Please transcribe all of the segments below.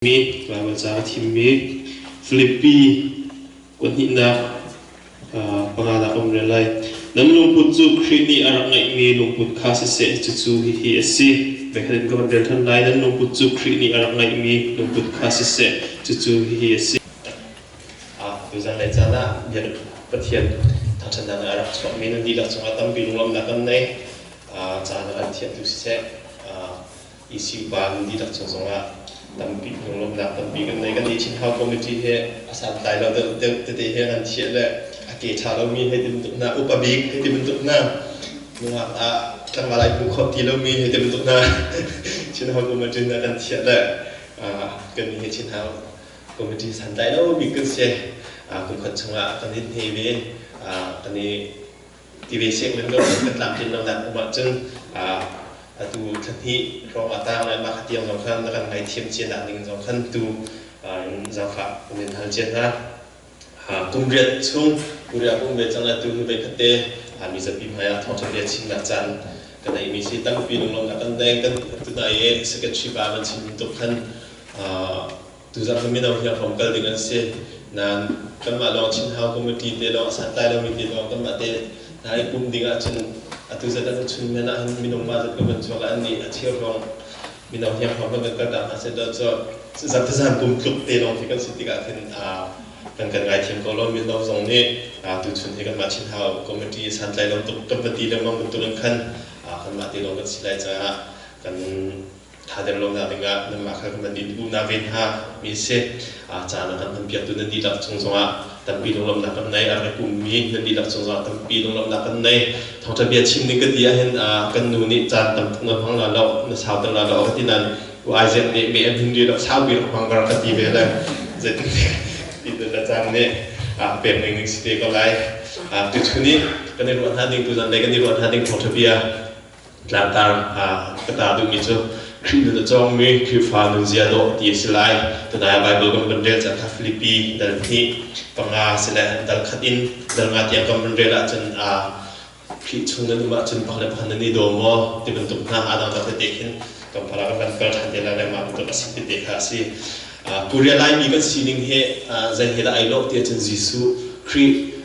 Mi Baibal ca a thimmi Filipi kuathnihnak panganak um rel lai. Nan lungput cu Khrih nih a rak ngeihmi lungput kha siseh, cucu hihi a si. Voikhat in ka van rel ṭhan lai. Nan lungput cu Khrih nih a rak ngeihmi lungput kha siseh, cucu hihi a si. Tuzan lei caan ah bia Pathian thangṭhatnak a rak chuakmi nan dihlak cungah tampi lunglawmhnak kan nei. Caan a kan thiantu siseh, ECU pa nan dihlak chung zongah tampi lunglawmhnak tampi kan nei. Kan i Chinhau Committee he a santlai lo deuh deuh tete he kan thiah le a ke ṭha lomi hei ti bantuk hna, upa bik hei ti bantuk hna, nungak ah tlangval ai hmu kho ti lomi hei ti bantuk hna Chinhau Committee hna kan thiah le kan nih hi Chinhau Committee santlai lo bik kan si. Kum khat chungah kan i hne ve, kan i ti ve sianginn lo kan tlamtlin lonak um ahcun atu thla hnih hrawng a tang le mah kha tiang zong khan na kan ngaithiam cia nak ding zong khan tu in zaangfah kan in hal cia hna. Kum riat chung Korea um ve cang atu hi voi khat te mizapi hmai ah thawngṭha bia chimnak caan kan neihmi si tampi lunglawmhnak kan nei kan tunai i secretary pa van chim tuk khan Tuzarh cu mino hi a kal ding an si. Nain kanmah lawng Chinhau committee te lawng a santlai lomi te lawng kanmah te hna i pum ding ahcun atu zat an chun men ahhin minung mah zat kan van chuak ah annih a cheu hrawng mino hnianghrawng kan kan kaltak hna seh cu zarhtezan pum tluk te lawng khi kan si tikah khin kan kan ngaithiam ko lo mino zong nih tuchun hi kanmah Chinhau committee santlai lo tuk kan va ti lengmang bantukin khan kanmah te lawng kan si lai caah kan thader lonak dingah nanmah kha kan van in uhna ve hna mi si. Caan a kan hmanpiaktu nan dihlak chung zongah tampi lunglawmhnak kan nei. A rak ummi nan dihlak chung zongah tampi lunglawmhnak kan nei. Thawngṭha bia chim ding ka ti ahhin kan nu nih caan tam tuk na hmang la lo, na sauter la lo ka ti nain U Isaac nih me an hun ri lo saupi rak hmang ka ti ve le zeitin ti le caan nih pek ning ning si te ko lai. Tuchun i kan i ruah hna ding tuzan lei kan i ruah hna ding thawngṭha bia Tlangtar ka ta duhmi cu Khrih nun a cawngmi Khrihfa nunzia dawh ti a si lai. Tunai ah Baibal kan van rel cang kha Filipi dal hnih panga si le dal khat in dal nga tiang kan van rel ahcun Khrih chung nan um ahcun pakhat le pakhat nan i daw maw ti bantuk hna aa dangdang tete khin kan para kan van kal ṭhan te lai le mah bantuk a si tete kha a si. Korea Laimi kan sining hi zei he dah ai lawh ti ahcun Jesuh Khrih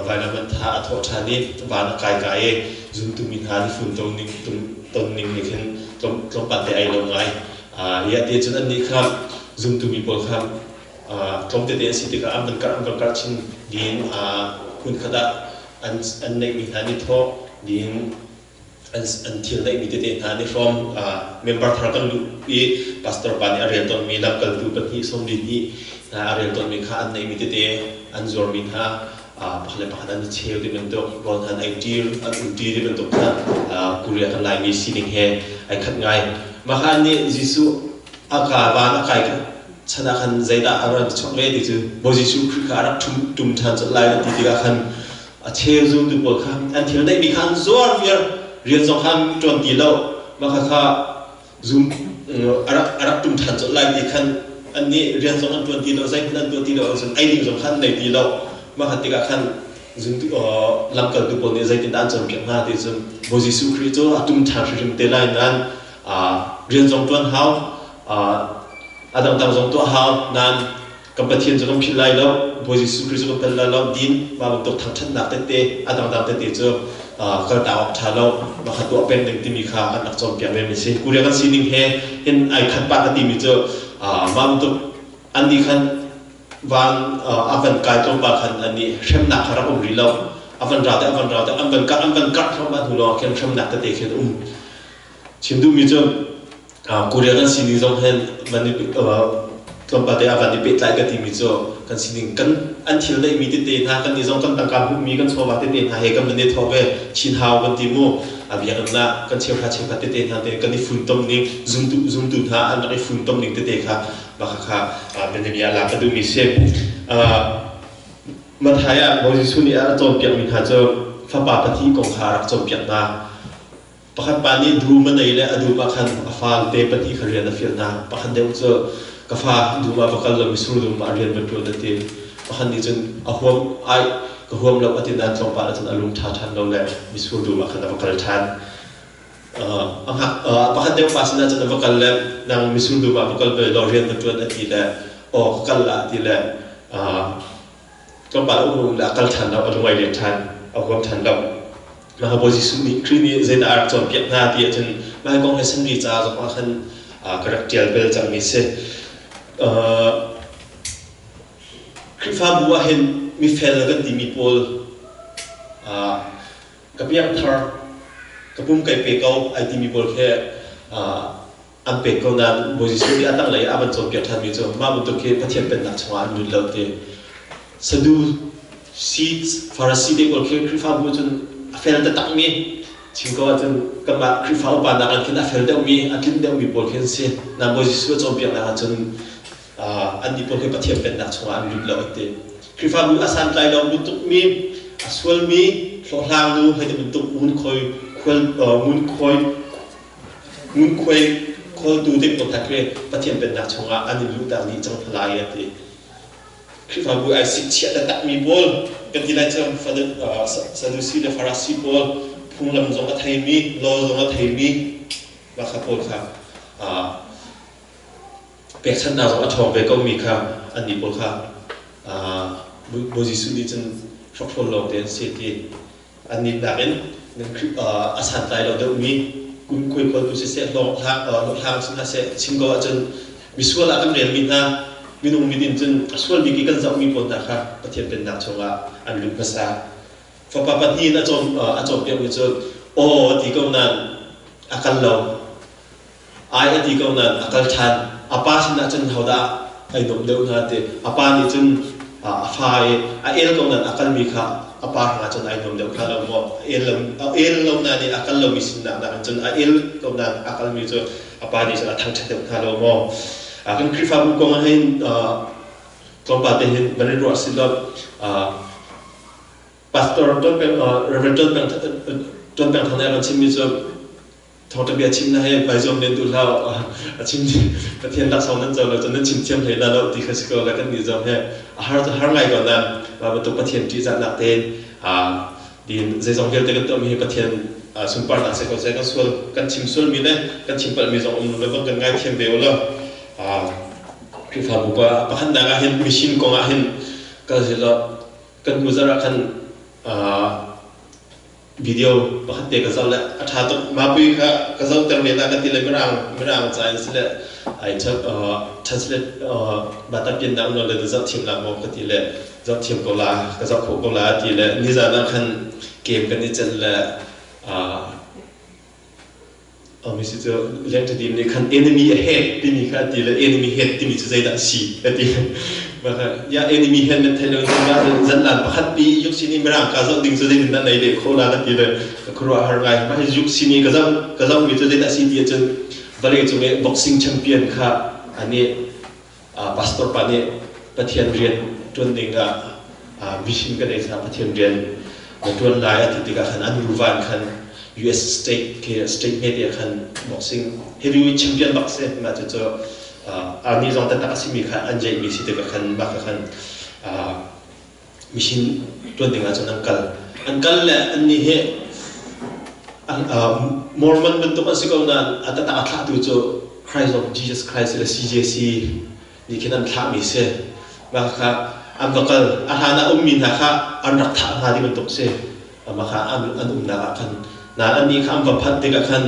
vailam an tha a thawh ṭhan i van a kai ka i zumtu mi hna an i funtom ning ton ning nih khin tlawmpal te ai lo ngai. Hi ti ahcun annih kha zumtu mi pawl kha tlawm tete an si tikah an van karh an van karh chin ding hmunkhat ah an neihmi hna an i thawh ding an thil neihmi tete hna an i hrawm. Member thar kan luh i pastor pa nih a rel tawnmi lamkaltu pahnih sawmli hnih hna a rel tawnmi kha an neihmi tete an zuarmi hna pakhat le pakhat an i cheu ti bantuk rawl hna an ei ṭi an um ṭi ti bantuk kha Korea kan Laimi sining he ai khat ngai. Mah kha nih Jesuh a ka van a kai chan ah khan zeidah a rak chuak ve ti cu Bawi Jesuh Khrih kha a rak ṭum ṭhan colh lai an ti tikah khan a cheu zultu pawl kha an thil neihmi kha an zuar viar rian zong kha an ṭuan ti lo mah kha kha zum a rak a rak ṭum ṭhan colh lai ti khan annih rian zong an ṭuan ti lo zeihmanh an tuah ti lo ahcun ei ding zong kha an nei ti lo mah kha tikah khan zumtu lamkaltu pawl nih zeitindah an cawnpiak hna ti cun Bawi Jesuh Khrih cu a ṭum ṭhan hrimhrim te lai nain rian zong ṭuan hau a dangdang zong tuah hau nain Kan Pathian cu kan philh lai lo, Bawi Jesuh Khrih cu kan philh lai lo, din mah bantuk thangṭhatnak tete, a dangdang tete cu kaltak awk ṭha lo, mah kha tuah peng ding timi kha an rak cawnpiak ve mi si. Korea kan sining he hin ai khat pah ka timi cu mah bantuk annih khan van a van kai tlawmpal khan annih hremnak kha rak um rih lo. A van ra te, a van ra te, an van karh, an van karh thluahmah hnu lawng khin hremnak tete khin um. Chim duhmi cu Korea kan sining zong hin van i tlawmpal te ah van i pehtlai ka timi cu kan sining kan an thil neihmi tete hna kan nih zong kan tangka hmuhmi kan chawva tete hna he kan van i thawk ve Chin hau kan ti mu a biakinn ah kan cheuhra cheukhat tete hna te kan i funtom ning zumtu zumtu hna an rak i funtom ning tete kha mah kha bianabia lak ka duhmi si. Matthai ah Bawi Jesuh nih a cawnpiakmi hna cu fapa pahnih kong kha a rak cawnpiak hna. Pakhat pa nih dum a nei le a dum ah khan a fale pahnih kha rian a fial hna. Pakhat deuh cu ka fa dum ah va kal law misur dum ah rian va ṭuan a ti. Pakhat nih cun a huam ai ka huam lo a ti nain tlawmpal ah cun a lung ṭha ṭhan lo le misur dum ah khan a va kal ṭhan. Pakhat deuh pa sinah cun a va kal le nang misur dum ah va kal ve law rian va ṭuan a ti le aw ka kal la ti le tlawmpal a um um le a kal ṭhan lo, a lungai let ṭhan, a huam ṭhan lo. Mah Bawi Jesuh nih Khrih nih zeidah a rak cawnpiak hna ti ahcun mah kong he sanri ca zong ah khan ka rak ṭial bel cangmi si. Khrihfabu ah hin mifel kan timi pawl ka piangthar, ka pum kai pe ko ai timi pawl khi an pek ko nain Bawi Jesuh nih a tanglei ah a van cawnpiak ṭhanmi cu mah bantuk khi Pathian pennak chungah an lut lo ti. Sadusi, Farasi te pawl khi Khrihfabu cun a fel taktakmi chim ko ahcun kanmah Khrihfa upa nak in khin a fel deuhmi, a tlin deuhmi pawl khi an si. Nain Bawi Jesuh a cawnpiaknak ahcun annih pawl khi Pathian pennak chungah an lut lo an ti. Khrihfabu a santlai lo bantukmi, a sualmi hlawhhlang nu hei ti bantuk ngunkhuai khual ngunkhuai ngunkhuai khawltu te pawl hna khi Pathian pennak chungah an in luhter dih cang hna lai a ti. Khrihfabu ai sikchiah taktakmi pawl kan ti lai cu Sadusi le Farasi pawl phunglam zong a theimi, law zong a theimi mah kha pawl kha pekchanhnak zong a ṭhawng ve komi kha annih pawl kha Bawi Jesuh nih cun hrokhrawl lawng te an si ti annih nakin a santlai lo deuhmi kumkhuai khualtu siseh hlawhhlang si hna seh chim ko ahcun misual ah kan relmi hna minung mit in cun a sual bik i kan zohmi pawl hna kha Pathian pennak chungah an lut hmasa. Fapa pahnih in a cawnpiakmi cu aw a ti ko nain a kal lo. Ai a ti ko nain a kal ṭhan. A pa sinah cun hodah ai nuam deuh hna ti. A pa nih cun a fa i a el ko nain a kalmi kha a pa hrangah cun ai nuam deuh kha lo maw? A el lo, a el lo nain i a kal lomi sinak nakin cun a el ko nain a kalmi cu a pa nih cun a thangṭhat deuh hna lo maw? Kan Khrihfabu kong ah hin tlawmpal te hin van in ruah si law Pastor Tuan Peng, Reverend Tuan Peng, Tuan Peng Thang nih a kan chimmi cu Thawngṭha bia chim na he vai zuam len duh hlah. A chim Pathian laksawng nan co lo cun nan chim thiam hlei la lo ti kha si ko le kan nih zong he a har cu har ngai ko nain mah bantuk Pathian ṭihzahnak tein din zeizong vialte kan tuahmi hi Pathian sunparnak si ko seh. Kan sual kan chim sualmi le kan chim palhmi zong um lo bang kan ngaithiam ve u law. Khrihfabu pa pakhatnak ah hin mission kong ah hin kal si law kan hnu zarh ah khan Video pakhat te ka zoh le a ṭha tuk. Mapui kha ka zohter ve na ka ti le mirang mirang ca in sile ai translate bata pian dang nawn le na zoh thiam la maw ka ti le zoh thiam ko la ka zoh khawh ko la ti le nizan ah khan game kan i celh le Misi cu Lengṭhadim nih khan enemy ahead timi kha a ti le enemy head timi cu zeidah a si a ti. Ya enemy head nan theih lo in zanlan pakhat pi yuk sin i mirang ka zoh ding cu zeitin dah nei leh khawh la ka ti le ka khuaruah har ngai. Mah hi yuk sin i ka zoh ka zohmi cu zeidah a si ti ahcun vawlei cung i boxing champion kha ani pastor pa nih Pathian rian ṭuan ding ah mission kan ei caah Pathian rian na ṭuan lai a ti tikah khan an nuva in khan US state khi state hmete ah khan boxing heavyweight champion bak si mah cucu army zong taktak a simi kha an jeihmi si tikah khan mah kha khan mission ṭuan ding ah cun an kal an kal le annih hi Mormon bantuk an si ko nain a taktak a thlahtu cu Christ of Jesus Christ le CJC nih khin an thlahmi si. Mah kha an va kal. A hlan ah ummi hna kha an rak thah hna ti bantuk si. Mah kha an umnak ah khan nain annih kha an va phanh tikah khan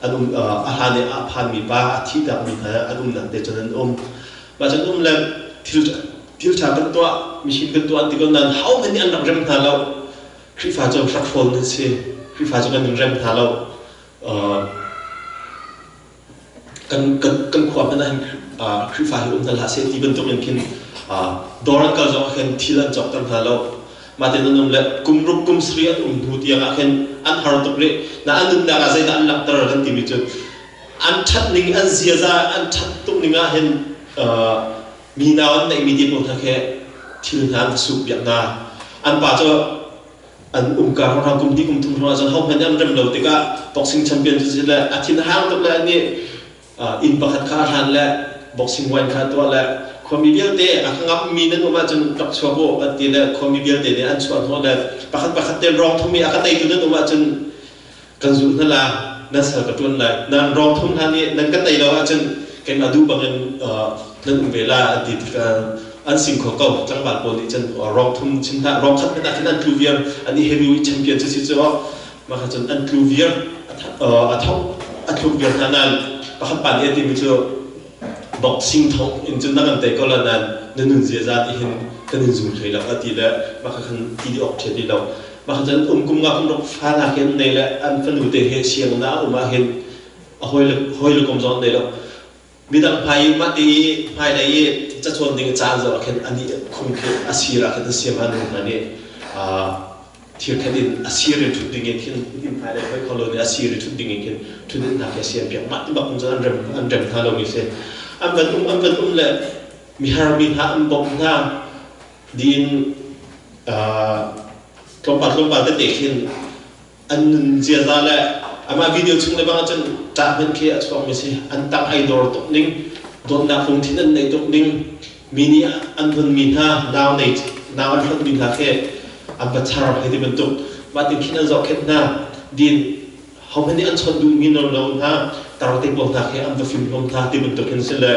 an um a hlan i a phanmi pa a thihtakmi hna an umnak te cun an um. Mah cun um le thil thil ṭha kan tuah, mihim kan tuah an ti ko nain hohmanh nih an rak rem hna lo. Khrihfa cu hrakhrawl nan si. Khrihfa cu kan in rem hna lo. Kan kan kan khua hmanh ah hin Khrihfa hi um hna hlah seh ti bantuk in khin dawr an kal zong ah khin thil an cawkter hna lo. Mah tin an um le kum ruk kum sarih an um hnu tiang ah khin an har tuk rih. Na an nunnak ah zeidah an langhter kan timi cu an ṭhat ning an ziaza an ṭhat tuk ning ah hin mi nau an neihmi te pawl hna khi thil hna an va suk piak hna. An pa cu an umka hrawnghrang kum hnih kum thum hrawng ahcun hohmanh nih an rem lo tikah boxing champion cu si le a thin a hang tuk le anih inn pakhat kha a hlan le boxing wine kha tuah le khuami vialte a ka ngammi nan um ahcun rak chuak u an ti le khuami vialte nih an chuah hnawh le pakhat pakhat te rawng thum i a ka teitu nan um ahcun kan zulh hna la. Nan sal ka ṭuan lai. Nan rawng thum hna nih nan ka tei lo ahcun keimah duh bangin nan um ve la an ti tikah an sing kho ko. Tlangval pawl nih cun rawng thum chim hlah, rawng khat hmanh ah khin an tlu viar. An i heavyweight champion cu si cu mah kha cun an tlu viar, a thok a thluk viar hna nain pakhat pa nih a timi cu boxing thong in cun na kan tei ko la nain na nun ziaza ti hin kan in zum hlei lo a ti le mah kha khan ti di awk ṭhia ti lo. Mah kha cun um kum nga kum ruk fa hna khi an nei le an fanu te he sianginn ah a um ah hin a hawi le kom zong an nei lo. Midang hmai i mah ti i hmailei i cacawn ding caan zong ah khin a nih khum khi a sir ah khin a siam a nu hna nih thirkhat in a sir in ṭhut ding in khin inn hmailei hoi kho lo nih a sir i ṭhut ding in khin ṭhut in hna khi a siam piak. Mah ti bak in cun an rem hna lomi si. An van um an van um le mihar mi hna an bawmh hna din tlawmpal tlawmpal tete khin an nun ziaza le amah video chung le bang ahcun ṭah hmanh khi a chuakmi si. An tang ai dor tuk ning, dawtnak lungthin an neih tuk ning, mi nih an hlonmi hna, nau nei nau an hlonmi hna khi an va char hei ti bantuk mah tin khin an zohkhenh hna din hohmanh nih an chawnh duhmi nawl lo hna tar te pawl hna khi an va fimhlawm hna ti bantuk hin si le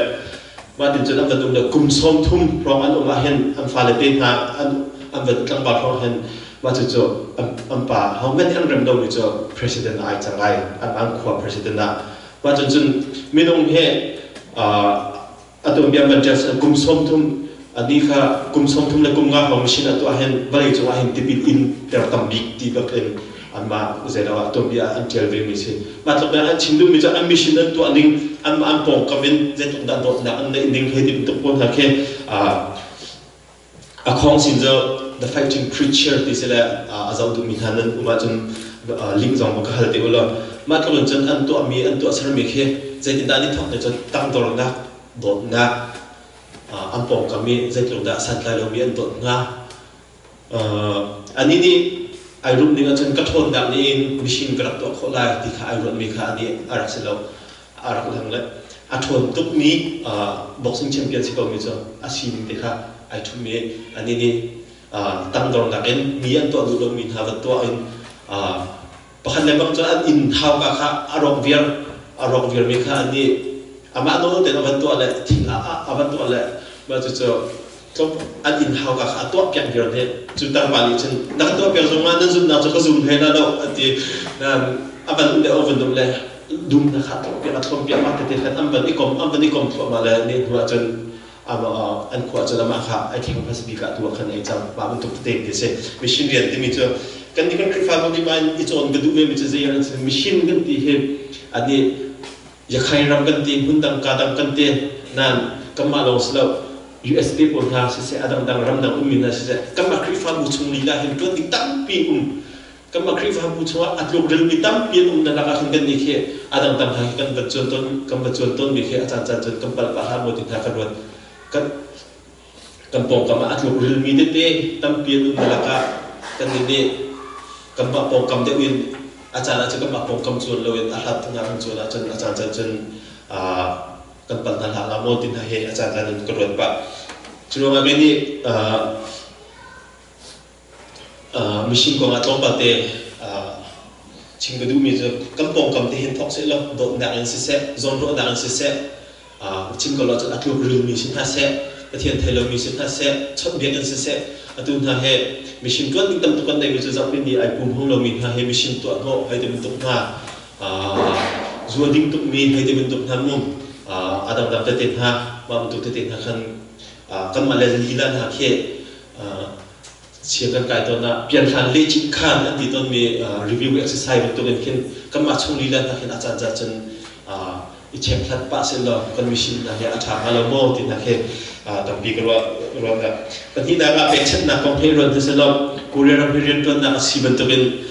mah tin cun an van um le kum 30 hrawng an um ah hin an fale te hna an van tlangval hrawng hin mah cucu an pa hohmanh nih an rem lomi cu president ai cang ai an khua president ah mah cun cun minung he atu bia van ṭial kum 30 ani kha kum 30 le kum nga hrawng machine a tuah hin vawlei cung ah hin tipil in ter tam bik ti bak in anmah zeilo ah tuanbia an ṭial ve mi si. Mah tluk an chim duhmi cu an mission an tuah ning anmah an pawngkam in zeitluk dah dawtnak an neih ning hei ti bantuk pawl hna khi a khawng sin cu The Fighting Preacher ti si le a zoh duhmi hna nan um ahcun link zong ka hal te u law mah tluk in cun an tuahmi an tuahsermi khi zeitindah an i thawk ti cun tangdornak dawtnak an pawngkam i zeitluk dah santlai lomi an dawt hnga. Anih nih ai rup ning ahcun ka ṭhawnnak nih in machine ka rak tuah khawh lai ti kha ai ruatmi kha anih a rak si lo. A rak lang le a ṭhawn tukmi boxing champion si komi cu a sining te kha ai ṭhummi anih nih tangdornak in mi an tuah duh lomi hna va tuah in pakhat le bang cu an inn hauka kha a rawk viar a rawk viarmi kha an nih amah nawl tein a van tuah le thing a van tuah le mah cucu an inn hauka kha a tuah piak viar ne. Cu tarpa nih cun na ka tuah piak zong ah nan zumhnak cu ka zum hlei la lo a ti. A van um le a van um le dum na kha tuah piak a thlom piak mah tete khan an van i kom thluahmah le ne hnu ah cun an khua cun amah kha ai thleng hmasa bik ah tu ah khan ei cang. Mah bantuk tete ti si. Mission rian timi cu kan nih kan Khrihfabu nih mah i cawn ka duh ve mi cu zei an si mission kan ti hi ani Yakhai ram kan ti, hmun dang ka dang kan ti nan kanmah lawng si lo USB pawl hna siseh a dangdang ramdang ummi hna siseh kanmah Khrihfabu chung lila hin tuan ding tampi um. Kanmah Khrihfabu chungah a tlukrilmi tampi an um na lakah khin kan nih khi a dangdang hna khi kan va cuan tawn kan va cuan tawnmi khi a caancaan cun kan palh pah hlah maw ti hna kan ruat. Kan pawngkam ah a tlukrilmi tete tampi an um na lakah kan nih nih kanmah pawngkam deuh in a caan ah cun kanmah pawngkam cuan loin a hlat hna kan cuan ahcun a caancaan cun kan pal hna hlah hnga maw ti hna hi a caancaan in ka ruat pah. Cu ruangah kei nih Mission kong ah tlawmpal te chim ka duhmi cu kan pawngkam te hin thawk sehlaw dawtnak in siseh, zawnruahnak in siseh, chim ko lo cun a tlukrilmi si hna seh, Pathian thei lomi si hna seh, chawnhbiak in siseh, atu hna he mission ṭuan ding tam tuk kan neihmi cu zarhpi ni ai pum hung lomi hna he mission tuah hnawh hei ti bantuk hna, zua ding tukmi hei ti bantuk hna mu, a dangdang tete hna, mah bantuk tete hna khan kanmah le lila hna khi chia kan kai tawn ah pianhlan lehchin khan an ti tawnmi review exercise bantuk in khin kanmah chung lila hna khin a caan caan cun i check hlat pah seh law kan mission hna hi a ṭha hnga lo maw ti hna khi tampi ka ruah ruah Pahnihnak ah pekchanhnak kong he ruat hna law Korea ram hi rianṭuannak a si bantukin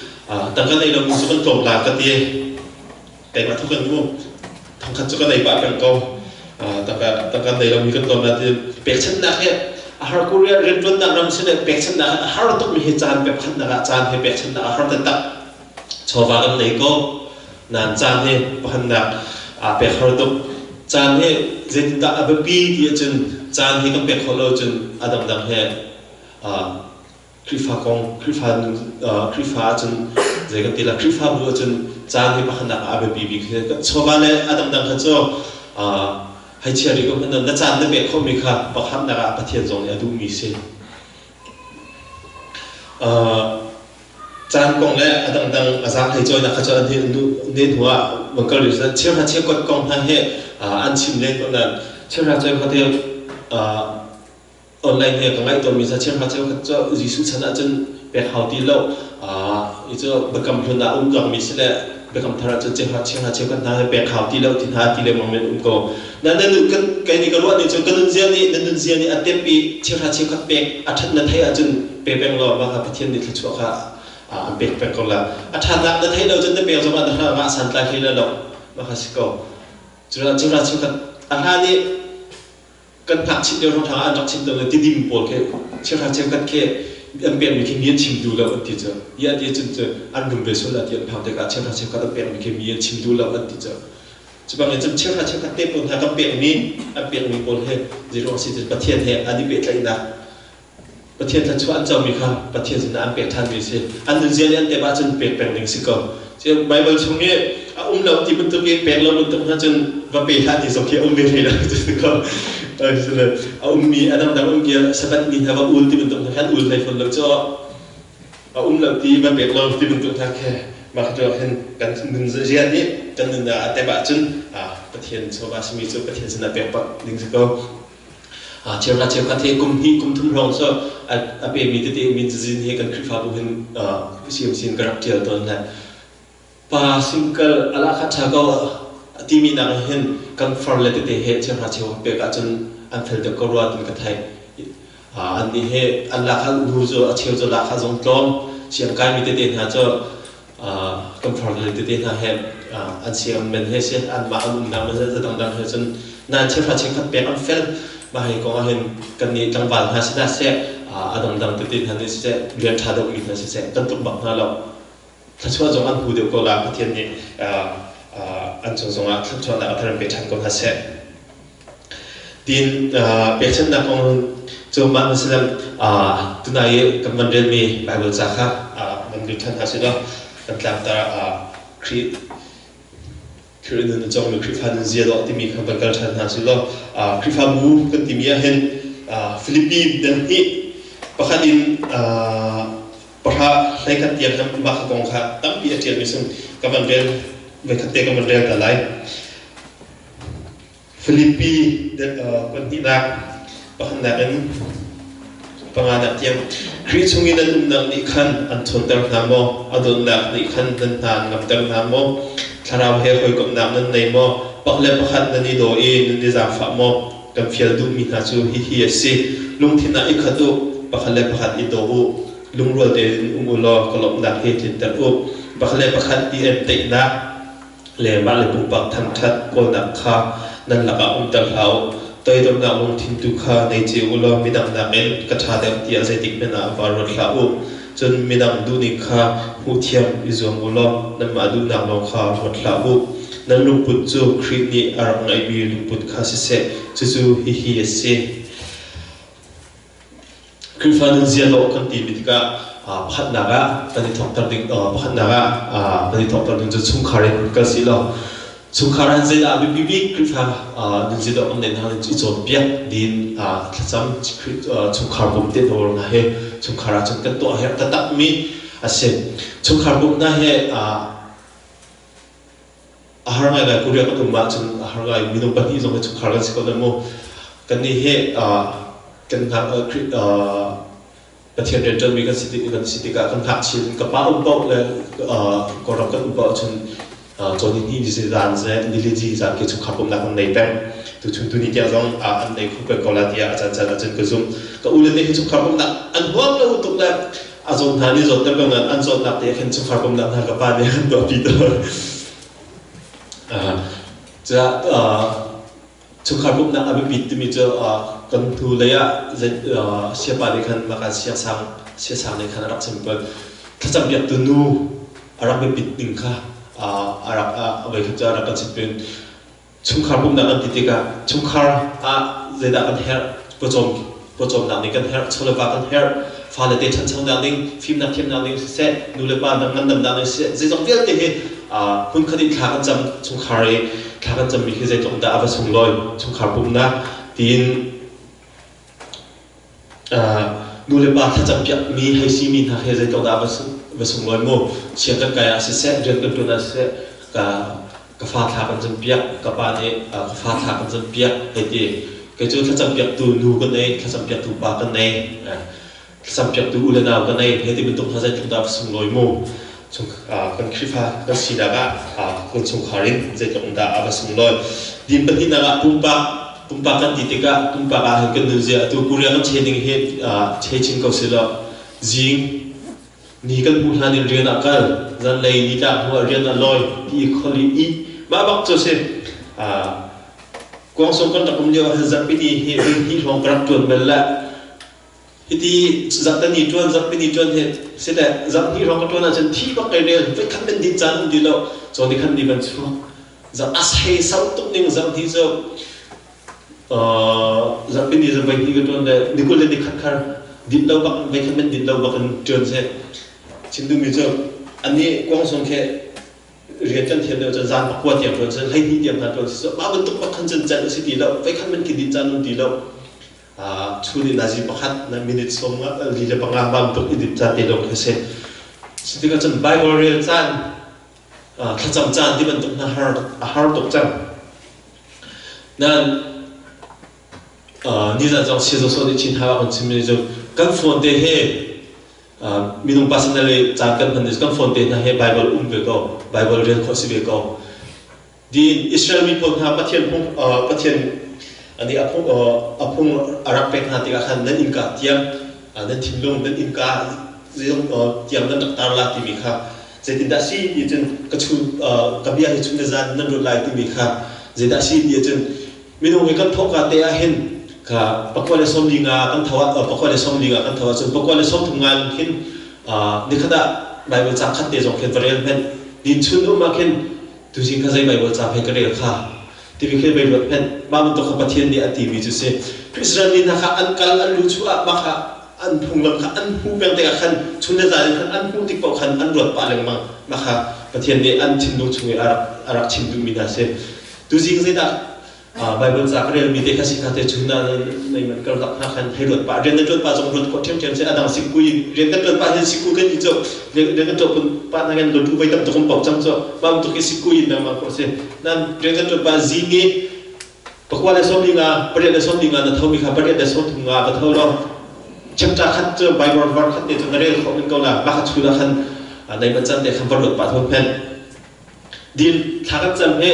tangka nei lomi cu kan tlawm la ka ti. Keimah thu kan mu thongkhat cu kan ei pah peng ko. Tangka nei lomi kan tlawm la ti pekchanhnak hi a har. Korea rianṭuannak ram si le pekchanhnak a har tukmi hi caan pekchanhnak ah caan he pekchanhnak a har taktak. Chawva kan nei ko nan caan hi pahannak aa pek har tuk. Caan hi zeitindah a biapi ti ahcun caan hi kan pek khawh lo cun a dangdang he Khrihfa kong, Khrihfa Khrihfa ahcun Zei kan ti la Khrihfabu ahcun caan hi pakhatnak ah a biapi bik hi chawva le a dangdang kha cu hei chia rih ko hmanh na caan na pek khawhmi kha pakhatnak ah Pathian zong nih a duhmi si. Caan kong le a dangdang a zaanghlei cawinak kha cu an ne hnu ah van kal rih cheuhra cheukhat kong hna hi an chim len ko nain cheuhra cheukhat hi online he ka ngaih tawnmi cu cheuhra cheukhat cu Jesuh chan ahcun pek hau ti lo. I cu biakam hlun ah um cangmi si le biakam thar ahcun cheuhra cheuhra cheukhat hna he pek hau ti lo ti hna ti lengmang men um ko. Na na nun kan kei nih ka ruah ning cu ka nunzia nih na nunzia nih a tep i cheuhra cheukhat pek a ṭhat na theih ahcun pe peng law mah kha Pathian nih thluachuah kha an pek peng ko la. A ṭhatnak na theih lo cun na pek zongah na hna ngah santlai hlei lo mah kha si ko. Cu cheuhra cheukhat a hlan i kan ngakchit lio hrawnghrang ah an rak chim tawn i tidim pawl khi cheuhra cheukhat khi an pekmi khi mi an chim duh lo an ti cu i an ti cun cu an rum ve sual ti an phang tikah cheuhra cheukhat an pekmi khi mi an chim duh lo an ti cu cu bangin cun cheuhra cheukhat te pawl hna kan pekmi an pekmi pawl he zeiruang si cun Pathian he an i pehtlaihnak Pathian thluachuah an comi kha Pathian sinah an pek ṭhanmi a si. An nunzia nih an tep ahcun pek peng ding si ko. Baibal chung i a um lo ti bantuk i pek lo bantuk hna cun va pe hlah ti zong khi a um ve hlei lo ko. A ummi a dangdang um kia Sabbath ni hna va ul ti bantuk hna khan ul hlei fawn lo cu a um lo ti va pek lo ti bantuk hna khi mah khi hin kan nunzia nih kan nunnak a tep ahcun Pathian chawva simi cu Pathian sinah pek bak ding si ko. Cheukhat cheukhat hi kum hnih kum thum hrawng cu a pemi tete min cazin hi kan Khrihfabu hin CMC in ka rak ṭial tawn le pa single a lahkhah ṭha ko a timi nak hin kan far le tete he cheuhra cheukhat pek ahcun an fel deuh ko rua tin ka theih. Annih hi an lahkhah nu cu a cheu cu lahkhah zong tlawm siangkaimi tete hna cu kan farle tete hna he an siang men he si anmah an umnak men he dangdang he cun nan cheuhra cheukhat pek an fel mah hi kong ah hin kan nih tlangval hna si hna seh a dangdang tete hna nih siseh rian ṭha deuhmi hna siseh kan tluk bak hna lo thluachuah zong an hmu deuh ko la Pathian nih an cung zongah thluachuahnak a thar in pe ṭhan ko hna seh Tiin pekchanhnak kong cu mah na si lam tunai i kan van relmi Baibal ca kha van lut ṭhan hna sih law kan tlangtar ah Khrih Khrih nun a cawngmi Khrihfa nun zia dawh timi kha van kal ṭhan hna sih law Khrihfabu kan timi ah hin Filipi dal hnih pakhat in pahra hleikhat tiang khan mah kha kong kha tampi a ṭialmi sung ka van rel voikhat te ka van rel ta lai. Filipi pahnihnak pakhatnak in panganak tiang Khrih chung i nan umnak nih khan an ṭhawnter hna maw? A dawtnak nih khan nan hna an ngamter hna maw? Thlarau he hawikomhnak nan nei maw? Pakhat le pakhat nan i daw i nan i zaangfah maw? Kan fial duhmi hna cu hihi a si: lungthin ah i khat u, pakhat le pakhat i daw u, lungrual tein um u law ka lawmhnak hi tlinter u. Pakhat le pakhat i entainak le mah le pumpak thangṭhat kawlnak kha nan lakah umter hlah u. Toidornak lungthin tu kha nei cio u law midang nakin ka ṭha deuh tiah zeitik hmanh ah vaa ruat hlah u. Cun midang duhning kha hmuhthiam i zuam u law nanmah duhnak lawng kha ruat hlah u. Nan lungput cu Khrih nih a rak ngeihmi lungput kha siseh, cucu hihi a si. Khrihfa nunzia dawh kan timi tikah pakhatnak ah kan i thawkter ding pakhatnak ah kan i thawkter ding cu chungkhar in kal si law chungkhar ah zeidah a biapi bik Khrihfa nunzia dawh kan neih hna i cawnpiak din thlacam chungkhar pum te hna he chungkhar ah cun kan tuah herh taktakmi a si. Chungkhar pumhnak he a har ngaingai Korea kan um ahcun a har ngai minung pahnih zong hi chungkhar kan si ko nan mu kannih hi kan Pathian rianṭuanmi kan si kan si tikah kan ngakchia in ka pa um paoh le Kawlram kan um paoh ahcun cawn ni ni zan ze niliji zan ke chungkhar pumnak kan nei peng tuchun tuni tiang zong an nei kho peng ko la tiah a caan caan ahcun ka zum ka u le te hi chungkhar pumnak an huam lo tuk le a zawt hna nih zawtter ko nain an zawtnak te khin chungkhar pumnak hna ka pa nih an tuahpi tawn. Chungkhar pumhnak a biapit timi cu kan hnu lei ah siapa nih khan maka siasang siasang nih khan a rak chim tawn. Thlacam piaktu nu a rak biapit ning kha a rak voikhat cu a rak kan chim pin. Chungkhar pumhnak kan ti tikah chungkhar ah zeidah kan herh? Pawcawm pawcawmnak nih kan herh, chawleva kan herh, Fale te ṭhanchonak ding, fimnak thiamnak ding siseh, nu le pa ngandamnak ding siseh, zeizong vialte hi hmunkhat in thla kan cam chungkhar i thla kan cammi khi zeitluk dah a va sunglawi chungkhar pumhnak tiin nu le pa thlacam piakmi hei simi hna khi zeitluk dah va sunglawi mu. Siang kan kai ah siseh, rian kan ṭuan ah siseh, ka ka fa thla kan campiak, ka pa nih ka fa thla kan campiak hei ti. Kei cu thlacampiaktu nu ka nei, thlacampiaktu pa ka nei, thlacampiaktu u le nau ka nei, hei ti bantuk hna zeitluk dah va sunglawi mu. Chung kan Khrihfa kan sinak ah kan chungkhar in zeitluk dah a va sunglawi. Din pahnihnak ah pumpak pumpak kan ti tikah pumpak ah hin kan nunzia atu Korea kan che ning hi che chin ko sih law zing Ni kan hmuh hlan in rian ah kal, zanlei nitlak hnu ah rian ah lawi ti i kholi ih mah bak cu a si. Kuangsawm kan rak um lio ah hin zarhpini hi rinhnih hrawng ka rak ṭuan bal le hiti zarhtani ṭuan zarhpini ṭuan hi si le zarhhnih hrawng ka ṭuan ahcun thi bak kai rel voikhat men din caan um ti lo cawn ni khan ni van chuak zarh a sei sau tuk ning zarhhnih cu Zarhpini zan voihnih ka ṭuan le ni 20 le ni khat khar din lo bak voikhat men din lo bak in ṭuan seh. Chim duhmi cu annih kuangsung khi rian kan thiam deuh cun zan pakua tiang ṭuan seh, 12 tiang hna ṭuan seh. Mah bantuk bak khan cun can a si ti lo. Voikhat men khi din caan um ti lo. Chun in nazi pakhat na minute sawm li le panga bantuk i din caan te lawng khi a si. Cutikah cun Bible rel caan, thlacam caan ti bantuk hna a har tuk cang. Nain nizan zong Sizo nih Chin Hau a kan chimmi cu kan phone te he minung personal i caan kan hman kan phone te hna he Bible um ve ko, Bible rel khawh si ve ko. Din Israel miphun hna Pathian phung Pathian nih a phung a phung a rak pek hna tikah khan nan innka tiang nan thinlung nan innka zeizong tiang nan rak tar la timi kha Zeitindah si ti cun ka chun ka bia hi chun le zan nan ruat lai timi kha zeidah si ti cun minung hi kan thawhka te ah hin kha 145 kan tho ah 145 kan tho ahcun 133 khin nikhat ah Bible ca khat te zong khin va rel hmenh din chun um ah khin tuzing kha zei Bible ca hmai ka rel kha timi khi vai ruat hmenh mah bantuk kha Pathian nih a timi cu si Israel mi hna kha an kal an lu chuah mah kha an phunglam kha an hmu peng tikah khan chun le zan in khan an hmuh tik paoh khan an ruat pah lengmang mah kha Pathian nih an thinlung chung i a rak a rak chim duhmi hna si tuzing zeidah Bible ca ka relmi te kha si kha te chun ah nei man kal dak hna khan hei ruat pah rian na ṭuan pah zong ruat khawh ṭhiamṭhiam si a dang sikku in rian kan ṭuan pah hin sikku kan i cu rian kan ṭuan pah hna kan lotu voi tam tuk kan pok cang cu mah bantuk hi sikku in lengmang khawh si nan rian kan ṭuan pah zing i 145 8 145 na thomi kha 8 130 va tho law chapter khat cu Bible verse khat te cu na rel khawh men ko la mah kha chun ah khan nei man can te khan va ruat pah thon phen Din thla kan cam hi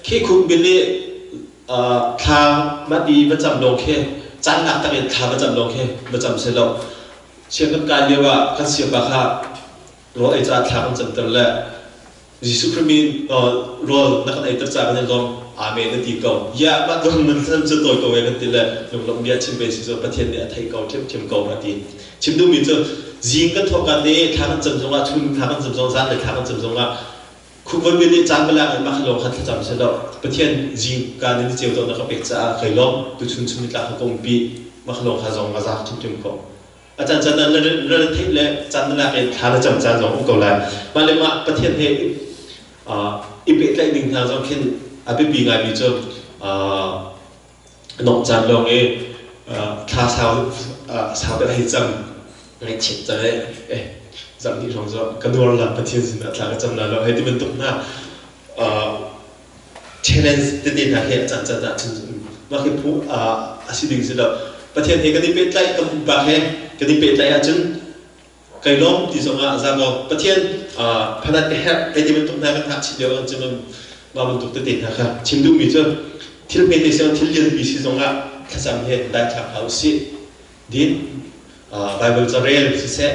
khi khuk bil i thla mah ti va cam lawng khi caan lak tak in thla va cam lawng khi va cam si lo. Siang kan kai lio ah kan siapa kha rawl ei caah thla kan camter le Jesuh Khrih min rawl na kan eiter caah kan i lawm amen na ti ko. Ya mah dong nan cam cu tawi ko e kan ti le lunglawmh bia chim ve si cu Pathian nih a theih ko ṭhiamṭhiam ko a ti. Chim duhmi cu zing kan thawhka te thla kan cam zongah chun thla kan cam zong zan le thla kan cam zongah khukvan bil nih caan palak in mah lawng kha thlacam seh law Pathian zing ka ni ceu dawh na ka pek caah kai lawm tuchun chun nitlak ka umpi mah lawng kha zong a zaak ṭhimṭhim ko. A caan caan ah na na theih le caan na lak in thla na cam caan zong um ko lai. Mah le mah Pathian he i pehtlaih ning hna zong khin a biapi ngaimi cu Nok caan lawng i thla sau sau deuh hei cam ngaihchiat cang eh zarh hnih hrawng cu ka nuar la Pathian sinah thla ka cam la lo hei ti bantuk hna challenge tete hna he a caan caan ah cun mah khi phu a si ding si lo Pathian he kan i pehtlaih kan pumpak he kan i pehtlaih ahcun Kai lawm ti zongah a za ko. Pathian phanat ka herh hei ti bantuk hna kan hngakchih lio ah cun mah bantuk tete hna kha chim duhmi cu thil hmete si thil lianpi si zongah thlacam he daithlak hlah usih. Din Bible ca rel siseh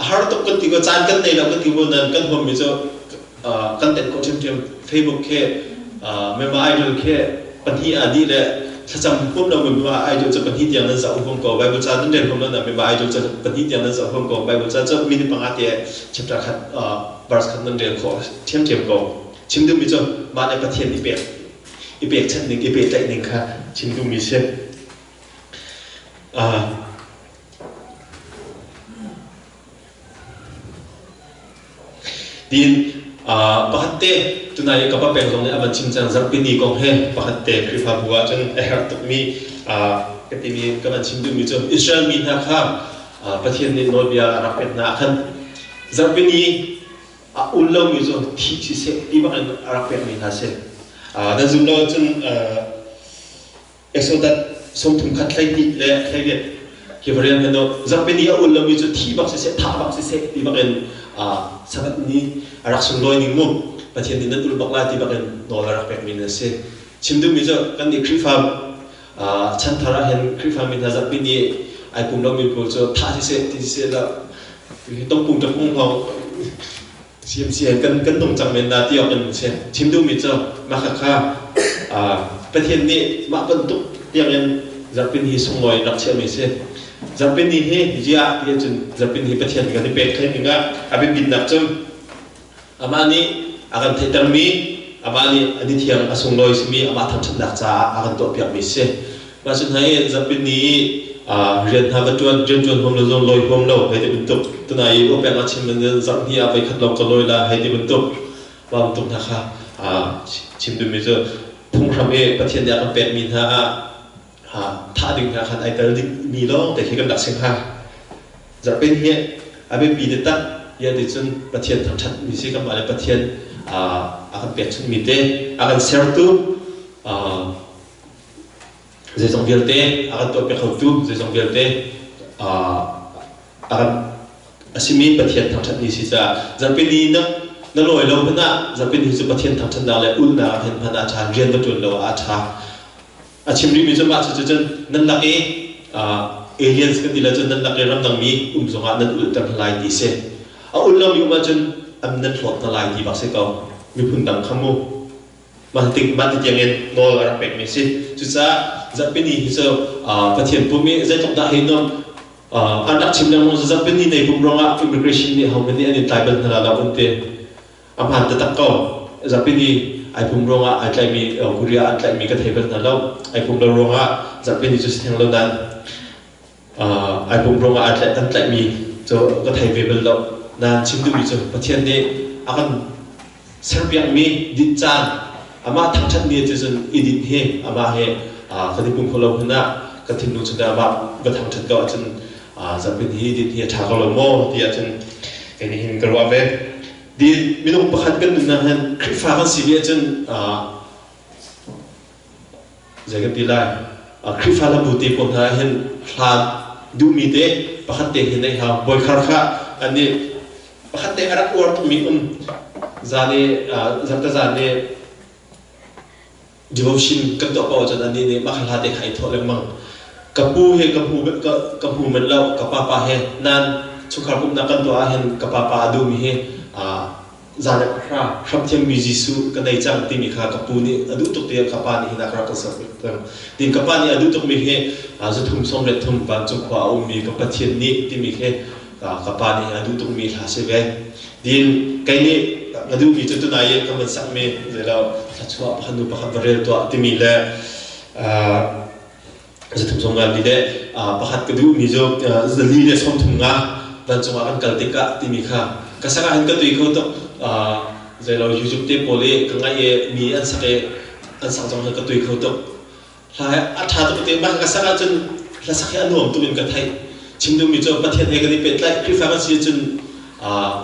a har tuk kan ti ko caan kan nei lo kan ti ko nan kan huammi cu kan tenh khawh ṭhiamṭhiam Facebook khi Myanmar Idol khi pahnih ah dih le thlacam huam lo Myanmar Idol cu pahnih tiang nan zoh huam ko Bible ca nan rel huam lo na Myanmar Idol cu pahnih tiang nan zoh huam ko Bible ca cu minute panga te chapter khat verse khat nan rel khawh ṭhiamṭhiam ko chim duhmi cu mah le Pathian i pek i pekchanh ning i pehtlaih ning kha chim duhmi si. Tin pakhat te tunai ka pa peng zong nih a van chim cang zarhpini kong he pakhat te Khrihfabu ah cun a herh tukmi ka timi ka van chim duhmi cu Israel mi hna kha Pathian nih nawlbia a rak pek hna ah khan zarhpini a ul lomi cu thi siseh ti bak in a rak pekmi hna si. Nan zum lo ahcun Exodus 30 khat 12 le 18 hi varian hen zarhpini a ul lomi cu thi bak siseh thah bak siseh ti bak in Sabbath ni a rak sunglawi ning mu Pathian nih nan ul bak lai ti bak in nawl a rak pekmi nan si. Chim duhmi cu kan nih Khrihfa chanthar ah hin Khrihfa mi hna zarhpini ai pum lomi pawl cu thah siseh ti siseh la tongpung ṭapung hngawng CMC kan kan nung cang men na ti awk in si. Chim duhmi cu mah kha Pathian nih mah bantuk tiangin zarhpini hi sunglawi in rak chiahmi si. Zarhpini hi ziah ti ahcun zarhpini hi Pathian kan i pek thai ning ah a biapitnak cu amah nih a kan theihtermi amah nih a ni thiang a sunglawi simi amah thangṭhatnak caah a kan tuahpiakmi si. Mah cu hna i zarhpini i rian hna va ṭuan, rian ṭuan huam lo zong lawi huam lo hei ti bantuk tunai i uapek ah chim in zarhhnih ah voikhat lawng ka lawi la hei ti bantuk mah bantuk hna kha chim duhmi cu phunghram i Pathian nih a kan pekmi hna ah thah ding hna khan ai tel dingmi lawng te khi kan rak si hnga. Zarhpini hi a biapi taktak ia ti cun Pathian thangṭhatmi si kanmah le Pathian a kan pekchunhmi te a kan sertu zeizong vialte a kan tuahpiak khotu zeizong vialte a kan a simi Pathian thangṭhat ni si caah zarhpini na na lawi lo hmanh ah zarhpini cu Pathian thangṭhatnak le ulhnak ah hin hman a ṭha rian va ṭuan lo ah a ṭha a chim rihmi cu mah cu cun nan lak i aliens kan ti le cun nan lak i ramdangmi um zongah nan ulhter hna lai ti si a ulh lomi um ahcun an nan hlawt hna lai ti bak si ko miphun dang kha mu Mah ti tiangin nawl a rak pekmi a si. Cucaah zarhpini hi cu Pathian pum i zeitluk dah hi nuam an rak chim lengmang cu zarhpini nei pum ruangah immigration nih hohmanh nih an in tlai bal hna lo an ti. A hmaan taktak ko. Zarhpini ai pum ruangah ai tlaihmi Korea an tlaihmi ka thei bal hna lo. Ai pum lo ruangah zarhpini cu si theng lo nain ai pum ruangah an tlaihmi cu ka thei ve bal lo. Nain chim duhmi cu Pathian nih a kan serpiakmi dinh caan amah thangṭhatmi cu cun i dinh hi amah he kan i pum kho lo hmanh ah kan thinlung chung amah va thangṭhat ko ahcun zarhpin hi dinh hi a ṭha ko lo maw ti ahcun kei nih hin ka ruah ve. Din minung pakhat kan nunnak hin Khrihfa kan si ve ahcun zei kan ti lai Khrihfa lambu te pawl hna hin hlan duhmi te pakhat te hin neih hau bawikhar kha an nih pakhat te a rak uar tukmi um zan i zarhte zan i devotion kan tuah paoh ahcun annih nih mah hla te kha i thawh lengmang ka pu he ka hmu ka hmu manh lo ka papa he nan chungkhar pumhnak kan tuah ahhin ka papa a duhmi hi 110 hramthiammi Jesuh ka nei cang timi kha ka pu nih a duh tuk tiah ka pa nih hin a ka rak kan ser peng. Tin ka pa nih a duh tukmi hi zathum sawmriat thum vancung khua a ummi ka Pathian nih timi khi ka pa nih a duh tukmi hla si ve. Din kei nih ka duhmi cu tunai i ka man sakmi zeilo thluachuah pakhat nu pakhat va rel tuah timi le zathum sawm nga li le pakhat ka duhmi cu zali le 30 nga vancung ah kan kal tikah timi kha ka sak ah hin ka tui kho tuk zeilo YouTube te pawl i ka ngaih i mi an sak i an sak zong hi ka tui kho tuk hla a ṭha tuk te mah ka sak ahcun hla sak hi a nuam tuk in ka theih chim duhmi cu Pathian he kan i pehtlaih Khrihfa kan si ahcun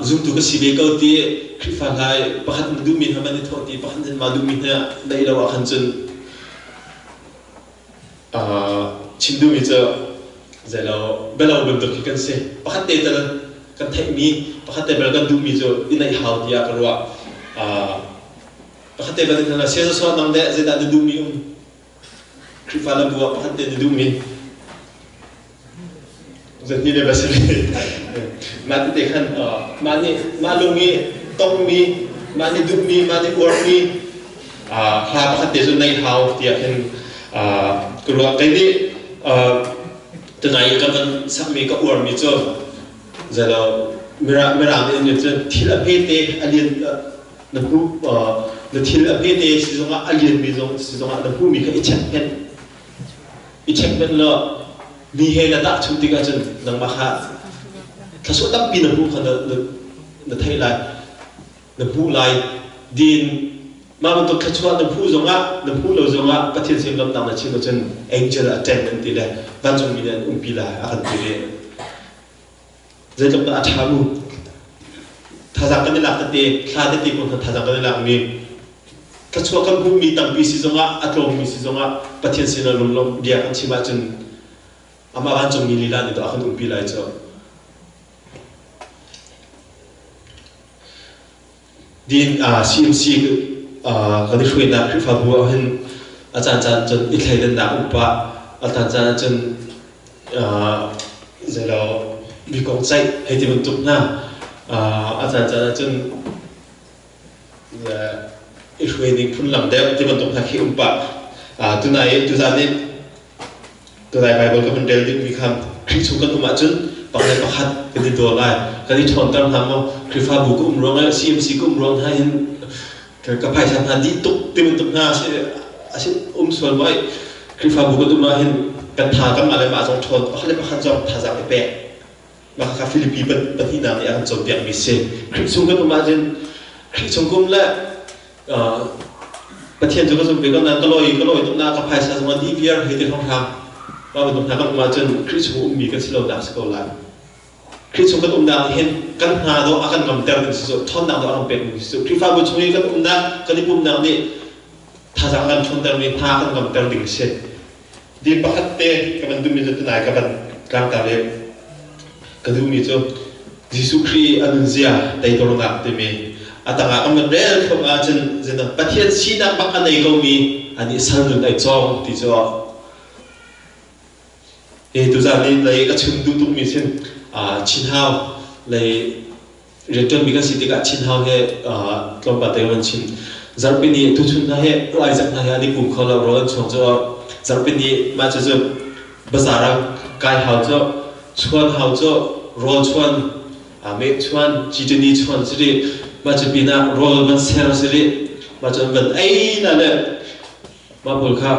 zumtu ka si ve ko ti Khrihfa hla pakhat na duhmi hna man i thawh ti pakhat nan mah duhmi hna neih lo ah khan cun Chim duhmi cu zeilo bialo bantuk khi kan si. Pakhat te tal kan theihmi, pakhat te bel kan duhmi cu i neih hau tiah ka ruah. Pakhat te bel in sia sawsawh nang deh zeidah na duhmi um? Khrihfa lambu ah pakhat te na duhmi? Zahni le basili. Mah tete khan mah nih mah lung i tongmi, mah nih duhmi, mah nih uarmi hla pakhat te cu nei hau tiah khin ka ruah. Kei nih tunai i ka van sakmi ka uarmi cu zelo mirang nih an cun thil a hmete a lian na hmu na thil a hmete si zongah a lianmi zong si zongah na hmuhmi kha i check phen i check hmanh law mi he na tahchunh tikah cun nangmah kha thluachuah tampi na hmuh kha na theih lai. Na hmuh lai. Din mah bantuk thluachuah na hmuh zongah na hmuh lo zongah Pathian sin lawmhnak na chim ahcun angel attend an ti le vancungmi nih an umpi lai a kan ti ve. Zeitluk dah a ṭha mu. Thazaang kan i lak tete, thla tete kong kha thazaang kan i lakmi thluachuah kan hmuhmi tampi si zongah a tlawmmi si zongah Pathian sinah lunglawmh bia kan chim ahcun amah vancungmi lila nih dawh a kan umpi lai cu. Din CMC kan i hruainak Khrihfabu ah hin a caancaan cun i thleidannak um pah, a caancaan ah cun zeilo mi kong ceih hei ti bantuk hna, a caancaan ah cun i hruai ning phunlam deuh ti bantuk hna khi um pah. Tunai tuzaan nih Tunai Baibal ka hun rel dingmi kha Khrih chung kan um ahcun pakhat le pakhat kan i daw lai. Kan i ṭhawnter hna maw? Khrihfabu ka um ruang le CMC ka um ruang hna hin ka phaisa hna dih tuk ti bantuk hna a si um sual maw? Khrihfabu kan um ahhin kan tha kanmah le mah zong ṭhawn pakhat le pakhat zong thazaang i pek. Mah kha Filipi pahnihnak nih a kan cawnpiakmi si. Khrih chung kan um ahcun Khrih chung kum le Pathian cu ka zumh ve ko nain ka lawi ka lawi tuk na ka phaisa zong a dih viar hei ti hramhram. Mah bantuk hna kan um ahcun Khrih chung ummi kan si lonak si ko lai. Khrih chung kan umnak nih hin kan hna dawh a kan ngamter ding si cu, ṭhawnnak dawh a kan pek ding si cu. Khrihfabu chung i kan umnak, kan i pumnak nih thazaang kan ṭhawntermi hna kan ngamter ding si. Di pakhat te ka van duhmi cu tunai ka van tlangtar i ka duhmi cu Jesuh Khrih a nunzia teidornak timi a tangah kan van rel thluahmah ahcun zeidah Pathian sinak bak a nei komi anih sal nun ai cawng ti cu hi tuzan ni lei ka chim duh tukmi sin Chinhau lei Rianṭuanmi kan si tikah Chinhau he tlawmpal te kan chim. Zarhpini tuchun hna he Isaac hna he an i pum kho lo rawl an chuang cu zarhpini mah cu cu bazaar ah kai hau cu chuan hau cu rawl chuan meh chuan citini chuan si rih mah cu pinah rawl van ser si rih mah cu an van ei na le mah pawl kha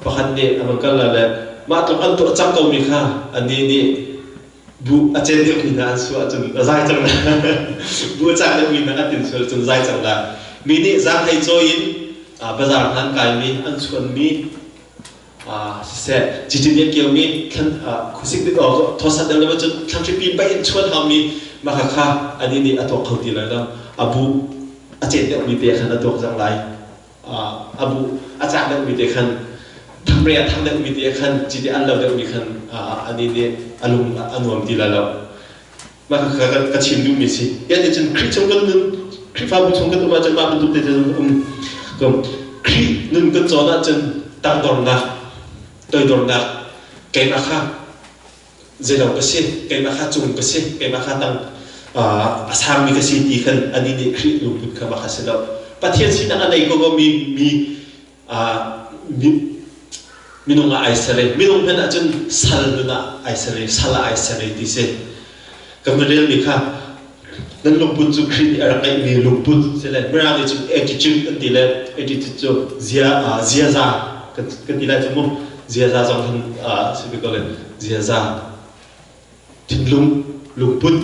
pakhat nih a van kal la le mah tluk an tuah cang komi kha anih nih Bu a cen deuhmi hna an suah ahcun a zai cang la. Bu a cak deuhmi hna an tin sual ahcun zai cang la. Mi nih zaanghlei cawi in bazaar hna an kaimi, an chuanmi siseh, citin an kiomi, thlan khuasik dik awk thawsat deuh le cun thlanhripi paih in chuan haumi mah kha kha anih nih a tuak kho ti lai lo. A bu a cen deuhmi te khan a tuak cang lai. A bu a cak deuhmi te khan thamre a thang deuhmi te khan cite an lo deuhmi khan ani nih a lung a nuam ti lai lo. Mah kha ka chim duhmi si. Yan nih cun Khrih chung kan nun Khrihfabu chung kan um ahcun mah bantuk te cun um kum Khrih nun kan cawn ahcun tangdornak toidornak keimah kha zeilo ka si, keimah kha cung ka si, keimah kha tang a sangmi ka si ti khan anih nih Khrih lungput kha mah kha si lo. Pathian sinak a nei ko mi mi minung ah ai ser i minung hmanh ahcun sal nun ah ai ser i sal ah ai ser i ti si. Kan van relmi kha nan lungput cu Khrih nih a rak ngeihmi lungput si le Mirang nih cun attitude an ti le attitude cu zia ziaza kan ti lai cu mu ziaza zong hin si ve ko le ziaza thinlung lungput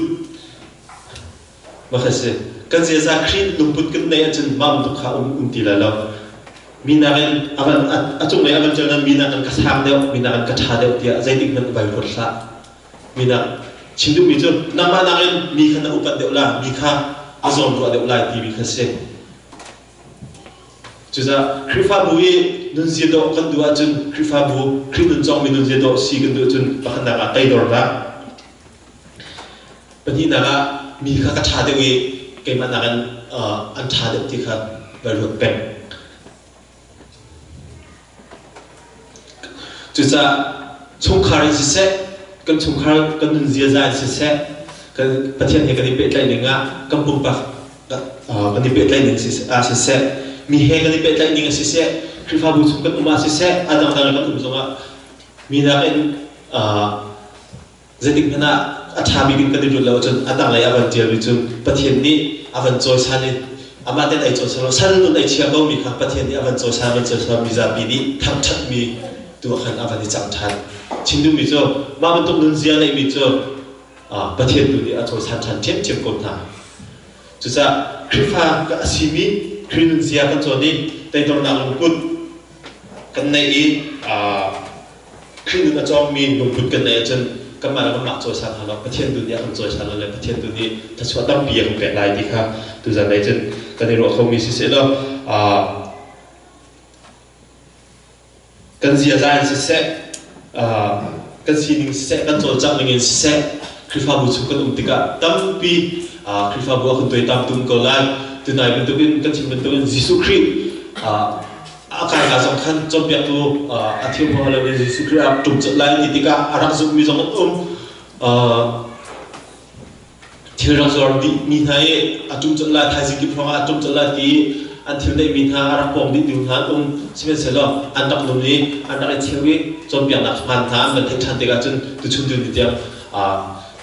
mah kha si kan ziaza Khrih lungput kan neih ahcun mah bantuk kha um um ti lai lo mi nakin a van a cunglei a van cel mi nakin ka sang deuh mi nakin ka ṭha deuh tiah zeitik hmanh vai ruat hlah mi nak chim duhmi cu nangmah nakin mi kha na upat deuh la mi kha a zawn ruah deuh lai timi kha si. Cucaah Khrihfabu i nunzia dawh kan duh ahcun Khrihfabu Khrih nun cawngmi nunzia dawh si kan duh ahcun pakhatnak ah teidornak pahnihnak ah mi kha ka ṭha deuh i keimah nakin an ṭha deuh ti kha vai ruat peng. Cucaah chungkhar in siseh, kan chungkhar kan nun ziaza in siseh, kan Pathian he kan i pehtlaih ning ah kan pumpak kan i pehtlaih ning ah siseh, mi he kan i pehtlaih ning ah siseh, Khrihfabu chung kan um ah siseh, a dangdang kan um zongah mi nakin Zeitik hmanh ah a ṭha bik in kan i ruat lo ahcun a tanglei a van ṭialmi cu Pathian nih a van cawisan i amah tein ai cawisan lo sal nun ai chia komi kha Pathian nih a van cawisan van cawisan mizapi nih thangṭhatmi tu ah khan a van i cang ṭhan. Chim duhmi cu mah bantuk nunzia neihmi cu Pathian tu nih a cawisan ṭhan ṭhiamṭhiam ko hna. Cucaah. Khrihfa a simi Khrih nunzia kan cawn i toidornak lungput kan neih i Khrih nun a cawngmi lungput kan neih ahcun kanmah le kanmah cawisan hna lo, Pathian tu nih a kan cawisan lo le Pathian tu nih thluachuah tampi a kan pek lai ti kha tuzan lei cun kan i ruah khomi siseh law kan ziaza in siseh, kan sining siseh, kan cawlcangh ning in siseh, Khrihfabu chung kan um tikah tampi Khrihfabu a kan tuaitam tum ko lai. Tunai bantukin kan chim bantukin Jesuh Khrih a kai ka zong khan cawnpiaktu a thiam huaha lo in Jesuh Khrih a ṭum colh lai ti tikah a rak zummi zong an um. Thil rak zuar dih mi hna i a ṭum colh lai, thaizing kip hrawng ah a ṭum colh lai ti an thil neihmi hna a rak pawng dih ding hna an um. Sihmanhsehlaw an rak nun i an rak i cheu i cawnpiaknak hmaan hna an van theih ṭhan tikah cun tuchun tu ni tiang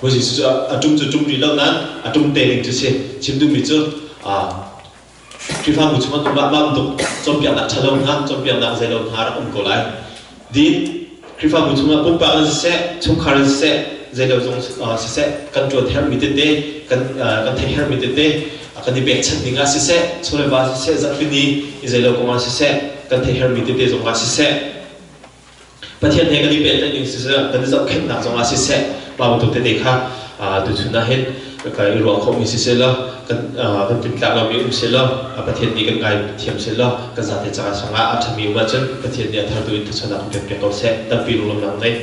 Bawi Jesuh cu a ṭum cu ṭum rih lo nain a ṭum te ding cu si. Chim duhmi cu Khrihfabu chung an um ah mah bantuk cawnpiaknak ṭhalo hna, cawnpiaknak zeilo hna rak um ko lai. Din, Khrihfabu chungah pumpak in siseh, chungkhar in siseh, zeilo zong siseh, kan ṭuan herhmi tete, kan kan theih herhmi tete, kan i pekchanh ding ah siseh, chawleva siseh, zarhpini i zeilo kong ah siseh, kan theih herhmi tete zong ah siseh, Pathian he kan i pehtlaih ning siseh, kan i zohkhenhnak zongah siseh, mah bantuk tete kha tuchun ah hin kan i ruah khawhmi siseh law, kan kan tlingtlak lomi um seh law, Pathian nih kan ngai thiam seh law, kan zate caah sangah a ṭhami um ahcun Pathian nih a thartu in thluachuahnak kan pek piak ko seh. Tampi lunglawmhnak ngei.